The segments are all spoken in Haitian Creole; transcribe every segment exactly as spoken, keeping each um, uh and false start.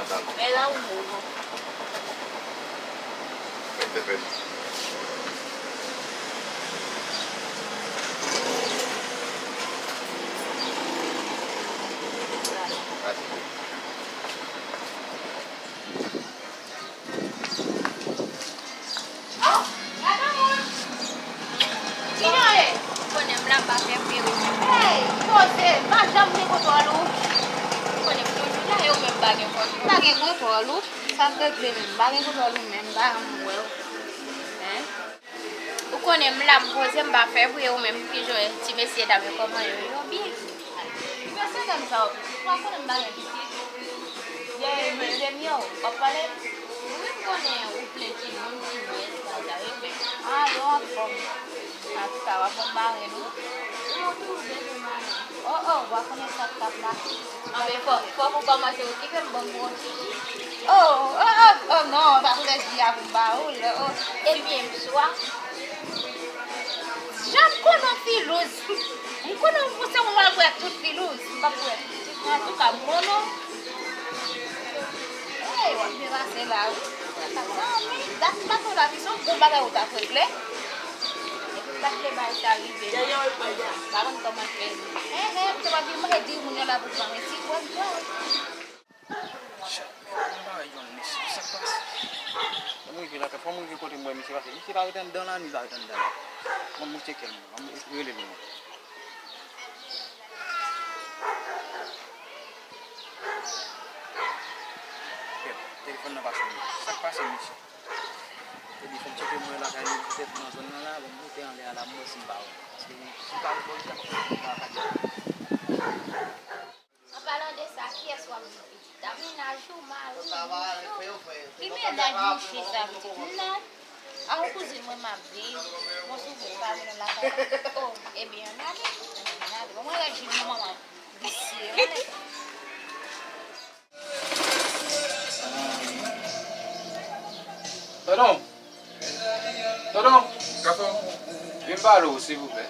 Men la ou bon. Oh, gade moun! Kijan w ye? Ou konnen m la, m pa fè vre wi. Hey, poze, m pa janm gen kontwòl ou. Ou konnen m toujou la, e ou menm m pa gen kontwòl. M pa gen kontwòl ou? Sa k regle menm? M pa gen kontwòl ou menm, m pa janm wè w. Hein? Ou konnen m la, m poze, m pa fè vre, ou menm kijan w ye? Ti mesye dam yo kòman yo? Yo byen? Ti mesye dam sa yo pitit, ou pa konnen m pa gen pitit? Ye, mizè m yo, w ap pale? Ou menm konnen ou plen timoun, ti nyès, bagay yo, men. Ah, yo anfòm. Antouka, w ap bon marenn wi. Ou tou byen pou marenn. Oh, oh, w pa konnen sa k ap mache. Anben, fò, fòk ou kòmanse okipe m, ban m yon ti. Oh, oh, oh, oh, non, pa koulè di a pou m ba ou l, oh. Ebyen, m swa. Jan m konnen w filouz. M konnen w se yon mal bwè ak tout filouz. M p ap bwè. Antouka, m konnen w. Hey, w ap byen pase la, wi. Zanmi, dat m pa t wè w la, se yon bon bagay ou t ap regle. Epi m pa t vle bagay sa rive non. M pa konn kòman fè. Hen, hen, m te p ap vin manje di moun yo la pou pran yon ti pwen dlo. Chat, men yon bagay yon mesye, sa k pase? Fò m rive lakay, fò m rive kote m wè misye pase. Misye pa ret anndan la, ni pa ret anndan la. Bon, m tcheke l, mwen. Ban m rele l, mwen. Kèt, telefòn nan pa sone. Sa k pase, mesye? Epi fò m tcheke mwen lakay li, poutèt nan zòn nan la, bon, m moute anlè a la, m wè si m pa wè. Paske si m pa wè bò isit la, m pa ka di. An palan de sa, kiyès w ap di pitit la? Mennaj ou, mari w, bouch ou? Ki mennaj mouche sa, pitit? Non. A yon kouzin mwen m ap viv. Bon, si w vle, m pa vin nan lakay la. Oh, ebyen, ann ale. Ann ale. Bon, mwen rejim nan manman visye, ann ale. Tonton! Tonton! Gason! Vin pale w, silvouplè.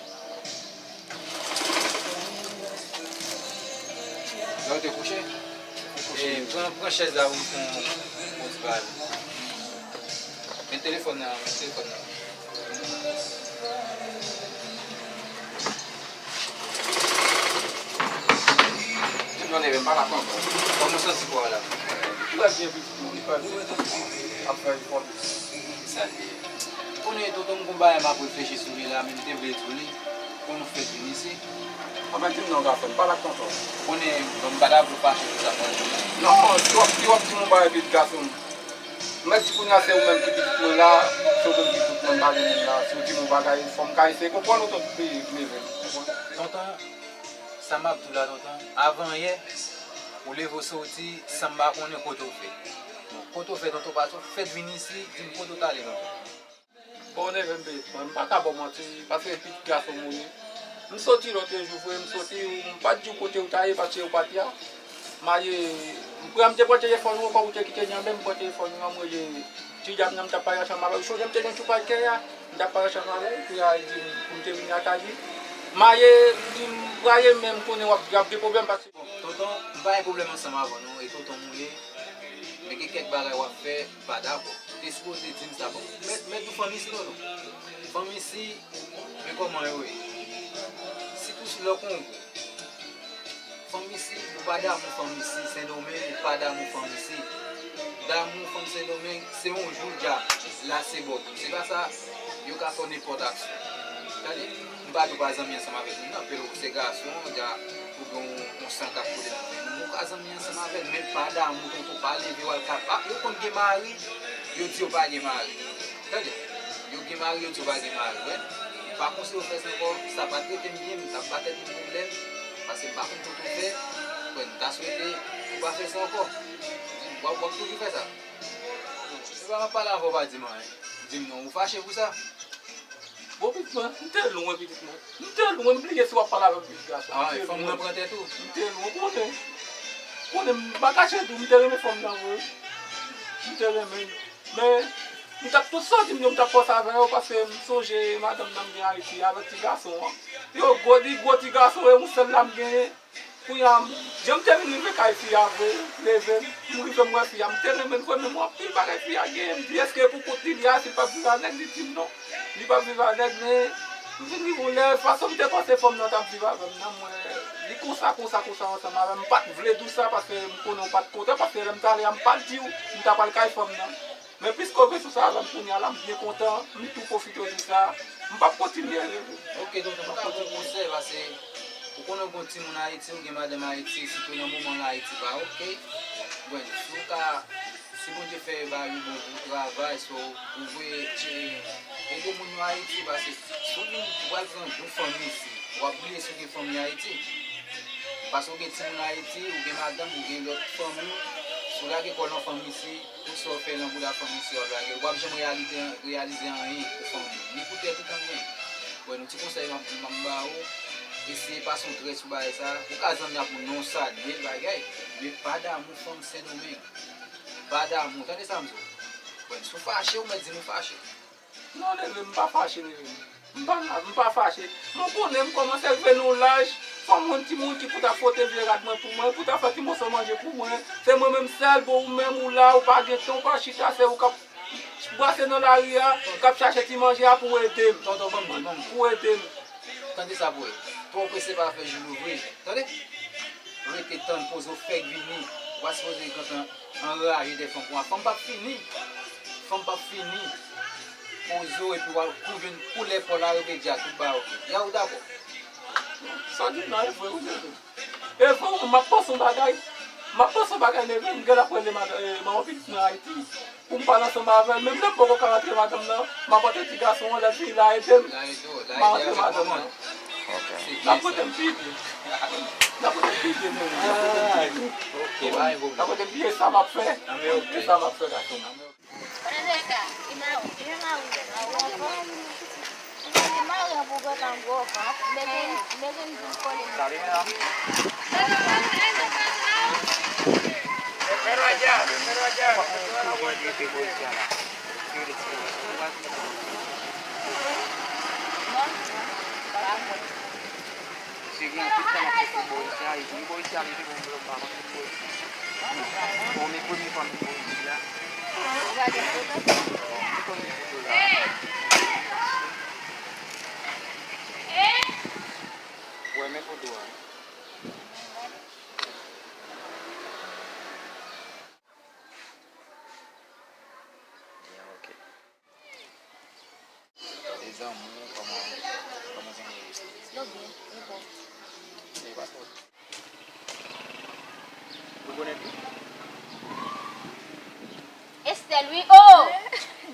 Lè w te kouche? Kouche. E, pran, pran chèz la pou m fè yon, yon ti pale. Men telefòn nan, men telefòn nan. Di m non, Neve, m pa la kontan. Kòman w santi kò w la? Trè byen, pitit mwen, trè byen. Ap fè efò. Sa l ye. Konnen, tonton, m gon bagay m ap reflechi sou li la, men m te vle di w li. Konnen w fèk vin isit. Anben, di m non, gason, m pa la kontan. Konnen, bon, m pa ta vle w fache pou sa, mwen. Non, si w ap, si w ap di m yon bagay vit, gason m. M mèt di kounye a se ou menm ki pitit mwen la, se ou menm ki tout mwen, m pa gen moun la. Si w di m yon bagay, fò m ka eseye konprann ou tou, pi m leve m. Konprann? Tonton, sa m ap di w la, tonton, avan yè, ou leve w soti san m pa konnen kote w fè. Bon, kote w fè, tonton, pase w fèk vin isit, di m kote w t ale, tonton. Bon, neve m, pitit mwen, m pa ka ba w manti, paske pitit gason m ou ye. M soti lòt jou vre, m soti, m pa t di w kote w ta ye, paske ou pa t ya. M ale, m pran, m te pran telefòn ou ankò, ou te kite li an men m, m pran telefòn ou an, m rele ti dam nan, m t ap pale ansanm avè l. Ou sonje m te gen ti pral kè a, m t ap pale ansanm avè l, epi a di m pou m te vini lakay li. M ale, m di m prale, men m konnen w ap, y ap gen pwoblèm, paske. Bon, tonton, m pa gen pwoblèm ansanm avè w non, e tonton m ou ye, men gen kèk bagay w ap fè, m pa dakò. Ou te sipoze di m sa, bon, mèt, mèt ou fanmi si, tonton. Fanmi si, men kòman yo ye? Sitou si lè w konn gwo. Fanm isi, ou pa damou fanm isi, Sendomeng, ou pa damou fanm isi. Damou fanm Sendomeng, se yon jou dja lase bò tou. Se pa sa, yo ka fè w nenpòt aksyon. Tande, m pa di w pa zanmi ansanm avèk moun nan, pero ou se gason, dja ou gen yon, yon san k ap koule nan venn ou, ou ka zanmi ansanm avè l, men pa damou, tonton, pa leve w al kap, a, yo konn gen mari, yo di yo pa gen mari. Tande, yo gen mari, yo di yo pa gen mari, wè. M pa konseye w fè sa ankò, sa pa t rete m byen, m t ap ba tèt mwen pwoblèm, paske m pa konn kote w fè, wè, m ta swete ou pa fè sa ankò. W ap, w ap toujou fè sa. Se pa m ap pale avè w, pa di m anyen. Di m non, ou fache pou sa? Bon, pitit mwen, m te lwen, pitit mwen. M te lwen, m bliye si w ap pale avè m, pitit gason. Ah, fò mwen pran tèt ou. M te lwen, ou konnen. Ou konnen, m pa kache di w, m te renmen fanm nan vre. M te renmen l. Men, m t ap tout sa w di m yo, m t ap panse avè yo, paske m sonje madanm nan m gen Ayiti, avèk ti gason an. Yo gwo, li gwo ti gason, e yon sèl la m genyen. Kounye a, jan m te vin rive kay fi a vre, leve m, m rive m wè fi a, m te renmen l vre, men m wè anpil bagay fi a genyen. M di, èske e pou kont li li a, si l p ap viv a nèg, li di m non. Li p ap viv a nèg, men m vin rive yon lè, fason m te panse fanm nan t ap viv avè m nan, m wè li konsa, konsa, konsa ansanm avè m. M pa t vle di w sa, paske m konnen w pa t kontan, paske lè m t ale a, m pa t di w m ta pral kay fanm nan. Men piske w vin sou sa avè m kounye a la, m byen kontan, m tou pwofite w di sa. M p ap kontinye rele. Ok, tonton, m ka ba w konsèy, paske ou konnen w gen yon timoun Ayiti, ou gen madanm Ayiti, sitou nan moman la Ayiti pa ok. Bon, si w ka, si Bondye fè ba yo bon travay, so, ou vle ede moun yo Ayiti, paske si w vin, ou pral pran yon fanmi isi, w ap bliye si w gen fanmi Ayiti. Paske w gen timoun Ayiti, ou gen madanm, ou gen lòt fanmi, si w lage kò w nan fanmi isi, tout sa w fè nan bouda fanmi isi w ap lage l. Ou p ap janm reyalite, reyalize anyen pou fanmi w, ni pou tèt ou tanmen. Bon, yon ti konsèy m ap, m ap ba ou, eseye pase yon trè sou bagay sa. Ou ka zanmi ak moun nan yon sa, bèl bagay, men pa damou fanm Sendomeng. Pa damou, tande sa m di w. Bon, si w fache, ou mèt di m ou fache. Non, neve m, m pa fache, neve m. M pa, m pa fache. Mwen konnen m kòmanse rive nan yon laj, fò m jwenn timoun ki pou ta fwote vye rad mwen pou mwen, pou ta fè ti moso manje pou mwen. Se mwen menm sèl, bon, ou menm ou la, ou pa gen tan, ou pa chita, se ou k ap brase nan lari a, k ap chache ti manje a pou ede m. Tonton, ban m di, ban m di. Pou ede m. Tande sa, bwoy. Twò prese pa fè jou louvri. Tande? Rete tann, poze w fèk vini. Ou pa sipoze gentan anraje dèfwa pou fanm p ap fini. Fanm p ap fini. Poze w epi w al kouvri koulè po la rive dja tout bagay ok. Ya ou dakò? Sa w di m nan e vre wi, neve m. E vre wi, m ap panse yon bagay. M ap panse yon bagay, neve m, m gen la pou rele madan, e, manman pitit mwen Ayiti. Pou m pale ansanm avè l, menm lè m poko ka rantre madanm nan, m ap rantre ti gason an, lè l vini la ede m, m a rantre madanm nan. Ok. N ap rete m pi byen. N ap rete m pi byen, menm. N ap rete m pi byen. Ok, pa gen pwoblèm. N ap rete m pi byen, sa m ap fè. Anben, ok. E sa m ap fè, gason m. Mwen mare pou gòt an gwo vant, mete, mete m di l kole m. Misye gen anpil tan ap fè bò isi a, e vin bò isi a, li te bon, m pa konn vin bò isi. Bon, men premye fwa m vin bò isi a. Ou gade foto? Ou konn foto la. Wè, men foto a. Ya, ok. E zanmi w, kòman, kòman zanmi w ye? Yo byen, yo bon. E paspò. Ou rekonèt li? Estelle, wi. Oh!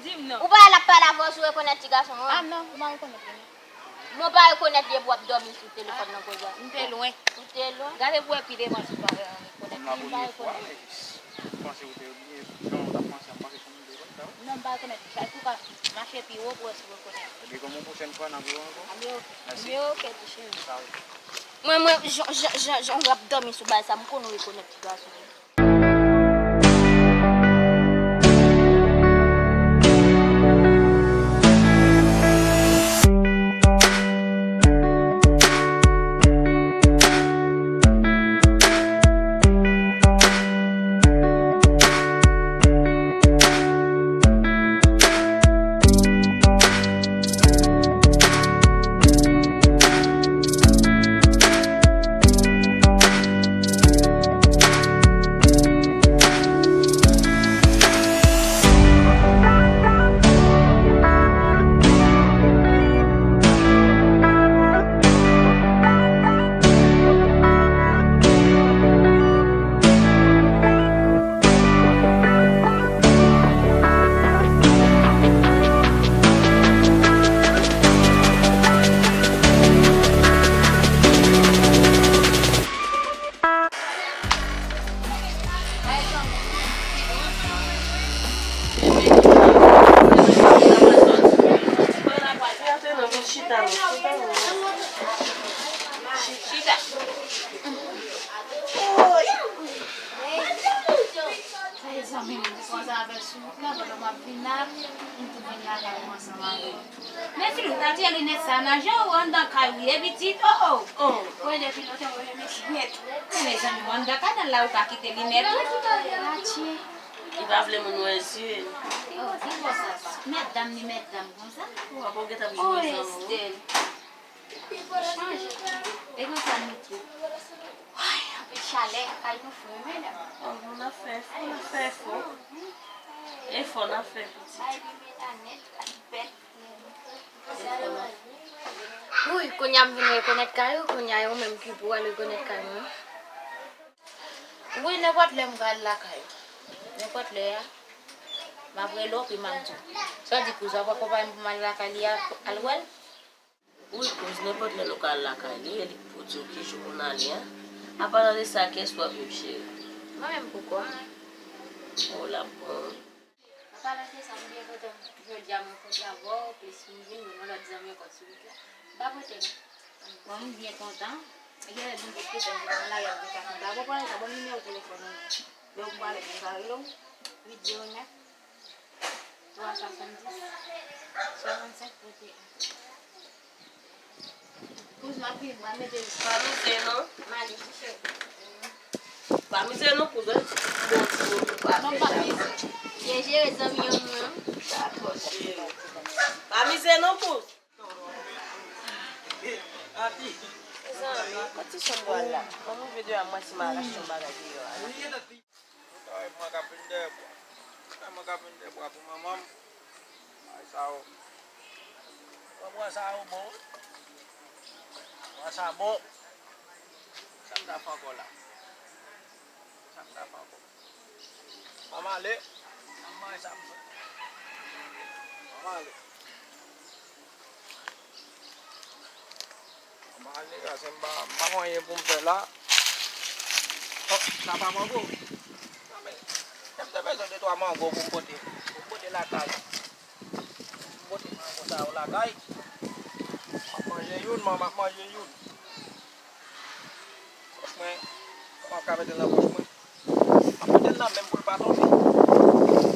Di m non. Ou pa wè l ap pale avè w, si w rekonèt ti gason an? Ah non, m pa rekonèt li non. Non, w pa rekonèt li epi w ap dòmi sou telefòn nan koze a. M te lwen. Ou te lwen? Gade pou w wè pi devan si w pa rekonèt li, m pa rekonèt li. Ou panse ou te bliye, non, ou t ap panse, m panse se moun de lòt la, wi. Non, m pa rekonèt li. Sa tou ka mache pi wo pou wè si w rekonèt. Ebyen, kòm yon pwochèn fwa, n ap wè ankò. Anben, ok. Mèsi. Anben, ok, ti cheri. Sa wi. Mwen, mwen, jan, jan, jan, jan w ap dòmi sou bagay sa, m konnen w rekonèt ti gason an. Avè l sou wout la, pandan m ap vin la, m tou vin lakay ou ansanm avè l. Men Fili, ou ta tire linèt sa nan je w anndan kay ou ye pitit, o o. O, mwen depi lontan mwen renmen linèt. Men mezanmi, w anndan kay nan la ou ka kite linèt ou. Atye. Li pa vle moun wè zye l. O, ki konsa sa? Mèt dam ni mèt dam konsa? Ou pa gentan ap jwe zanmi w. Estèl. Chanje. E konsa nou tou. Ay, anpil chalè, kay nou fre wi, medam. O, nou nan fè efò, nan fè efò. Efò nan fè pitit. Ay, pi meta nèt, ay, bèt. Wi, kounye a m vin rekonèt kay ou, kounye a e ou menm ki pou al rekonèt kay mwen. Wi, nenpòt lè m pral lakay ou. Nenpòt lè a, m ap rele w, pi m ap di w. Sa w di kouzen w ap akonpaye m pou m al lakay li a, al wè l? Wi, kouz, nenpòt lè nou ka al lakay li, e li k pou di w ki jou pou n ale a. Apadan de sa, kiyès w ap viv, cheri? Mwen menm poukò. O, l ap bon wi. Apadan de sa, m byen kontan jodi a mwen kontre avè w, plis m vin jwenn yon lòt zanmi ankò sou wout la. M pa pote non. Bon, m byen kontan. Genlè Bondye te fè m te nan lari a, m te ka kontan. Bon, pran sa, ban m nimewo telefòn ou. Lè w pwale, m ka rele w. Uit zewo nèf. Twa swasanndis, swasannsenk, venteyen. Kouz, m ap vin, m ap mete. Pa mize non. M ale, ti cheri. Pa mize non, kouz, wi. Bon, ti moun, pa fè sa. Byen jere zanmi an mwen. Dakò, cheri. Pa mize non, kouz. Mezanmi, kot ti chanm pral la? Ban m rive deyò a, m wè si m al achte yon bagay deyò a la. Ay, mwen k ap vin dèyè bwa. Ay, mwen k ap vin dèyè bwa pou manman m. Ay, sa yo. Bwa, bwa sa yo bon wi. Bwa sa bon. Sa m ta fè ankò la? Sa m ta fè ankò? Ann ale. Ann manje sa m fè. Ann ale. Ann ale, paske m pa, m pa gen anyen pou m fè la. O, sa pa mango? Non, men, m te bezwen de twa mango pou m pote, pou m pote lakay. Pou m pote mango sa yo lakay. M ap manje youn, m ap manje youn. Pòch mwen, kòman m ka mete l nan pòch mwen? M ap mete l nan men m pou l pa tonbe.